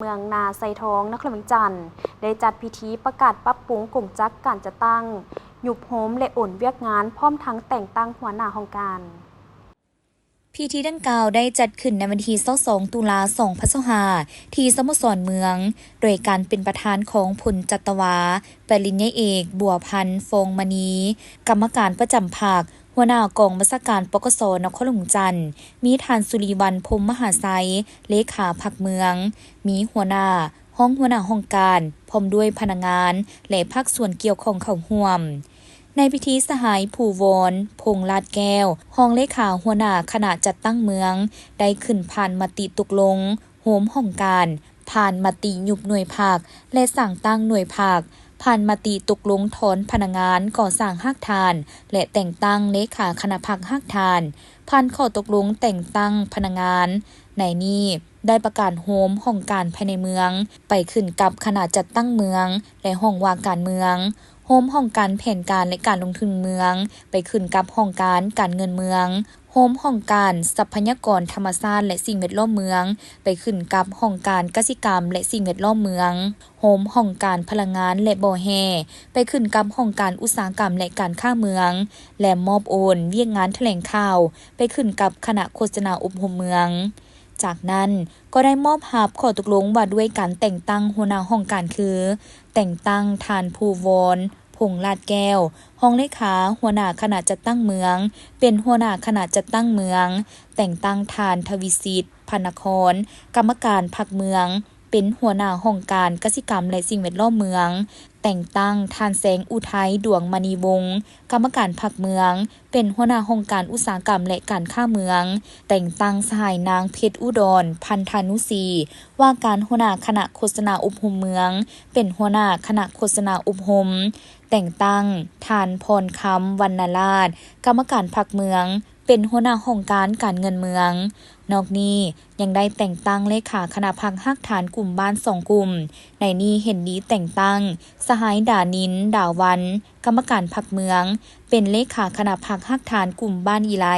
ເມືອງນາໄຊທອງ ນະຄອນຫຼວງວຽງຈັນ ໄດ້ຈັດພິທີປະກາດປັບປຸງກົງຈັກການຈັດຕັ້ງ, ຍຸບໂຮມ ແລະ ໂອນວຽກງານ ພ້ອມທັງແຕ່ງຕັ້ງຫົວໜ້າຫ້ອງການ. ພິທີດັ່ງກ່າວໄດ້ຈັດຂຶ້ນໃນວັນທີຊາວສອງ ຕຸລາ ສອງພັນຊາວຫ້າ ທີ່ສະໂມສອນເມືອງ ໂດຍການເປັນປະທານຂອງພົນຈັດຕະວາ ປະລິນຍາເອກ ບົວພັນ ຟອງມະນີ ກຳມະການປະຈຳພັກ, ຫົວໜ້າກອງບັນຊາການ ປກສ ນະຄອນຫຼວງວຽງຈັນ, ມີທ່ານ ສຸລິວັນ ພົມມະຫາໄຊ ເລຂາພັກເມືອງ, ມີຫົວໜ້າ, ຮອງຫົວໜ້າຫ້ອງການ ພ້ອມດ້ວຍພະນັກງານ ແລະ ພາກສ່ວນກ່ຽວຂ້ອງເຂົ້າຮ່ວມ. ໃນພິທີ ສະຫາຍ ພູວອນ ພົງລາດແກ້ວ ຮອງເລຂາຫົວໜ້າຄະນະຈັດຕັ້ງເມືອງ ໄດ້ຂຶ້ນຜ່ານມະຕິຕົກລົງໂຮມຫ້ອງການ, ຜ່ານມະຕິຍຸບໜ່ວຍພັກ ແລະ ສ້າງຕັ້ງໜ່ວຍພັກ, ຜ່ານມະຕິຕົກລົງຖອນພະນັກງານກໍ່ສ້າງຮາກຖານ ແລະ ແຕ່ງຕັ້ງເລຂາຄະນະພັກຮາກຖານ, ຜ່ານຂໍ້ຕົກລົງແຕ່ງຕັ້ງພະນັກງານ. ໃນນີ້ ໄດ້ປະກາດໂຮມຫ້ອງການພາຍໃນເມືອງ ໄປຂຶ້ນກັບຄະນະຈັດຕັ້ງເມືອງ ແລະ ຫ້ອງວ່າການເມືອງ, ໂຮມຫ້ອງການແຜນການ ແລະ ການລົງທຶນເມືອງ ໄປຂຶ້ນກັບຫ້ອງການການເງິນເມືອງ, ໂຮມຫ້ອງການຊັບພະຍາກອນທຳມະຊາດ ແລະ ສິ່ງແວດລ້ອມເມືອງ ໄປຂຶ້ນກັບຫ້ອງການກະສິກຳ ແລະ ສິ່ງແວດລ້ອມເມືອງ, ໂຮມຫ້ອງການພະລັງງານ ແລະ ບໍ່ແຮ່ ໄປຂຶ້ນກັບຫ້ອງການອຸດສາຫະກຳ ແລະ ການຄ້າເມືອງ ແລະ ມອບໂອນວຽກງານຖະແຫຼງຂ່າວ ໄປຂຶ້ນກັບຄະນະໂຄສະນາອົບຮົມເມືອງ. ຈາກນັ້ນກໍໄດ້ມອບຮັບຂໍ້ຕົກລົງວ່າດ້ວຍການແຕ່ງຕັ້ງຫົວໜ້າຫ້ອງການ ຄື ແຕ່ງຕັ້ງທ່ານ ພູວອນ ພົງລາດແກ້ວ ຮອງເລຂາຫົວໜ້າຄະນະຈັດຕັ້ງເມືອງ ເປັນຫົວໜ້າຄະນະຈັດຕັ້ງເມືອງ, ແຕ່ງຕັ້ງທ່ານ ທະວີສິດ ພັນນະຄອນ ກຳມະການພັກເມືອງ ເປັນຫົວໜ້າຫ້ອງການກະສິກຳ ແລະ ສິ່ງແວດລ້ອມເມືອງ, ແຕ່ງຕັ້ງທ່ານ ແສງອຸໄທ ດວງມະນີວົງ ກຳມະການພັກເມືອງ ເປັນຫົວໜ້າຫ້ອງການອຸດສາຫະກຳ ແລະ ການຄ້າເມືອງ, ແຕ່ງຕັ້ງສະຫາຍນາງ ເພັດອຸດອນ ພັນທານຸສີ ວ່າການຫົວໜ້າຄະນະໂຄສະນາອົບຮົມເມືອງ ເປັນຫົວໜ້າຄະນະໂຄສະນາອົບຮົມ, ແຕ່ງຕັ້ງທ່ານ ພອນຄຳ ວັນນະລາດ ກຳມະການພັກເມືອງ ເປັນຫົວໜ້າຫ້ອງການການເງິນເມືອງ. ນອກນີ້ຍັງໄດ້ແຕ່ງຕັ້ງເລຂາຄະນະພັກຮາກຖານກຸ່ມບ້ານສອງກຸ່ມ. ໃນນີ້ເຫັນດີແຕ່ງຕັ້ງສະຫາຍ ດານິນ ດາວັນ ກຳມະການພັກເມືອງ ເປັນເລຂາຄະນະພັກຮາກຖານກຸ່ມບ້ານອີໄລ,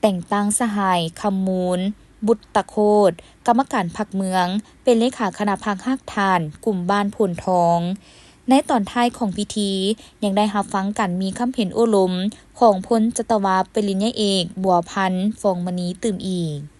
ແຕ່ງຕັ້ງສະຫາຍ ຄຳມູນ ບຸດຕະໂຄດ ກຳມະການພັກເມືອງ ເປັນເລຂາຄະນະພັກຮາກຖານກຸ່ມບ້ານໂພນທອງ. ໃນຕອນທ້າຍຂອງພິທີ ຍັງໄດ້ຮັບຟັງການມີຄຳເຫັນໂອ້ລົມຂອງພົນຈັດຕະວາ ປະລິນຍາເອກ ບົວພັນ ຟອງມະນີ ຕື່ມອີກ.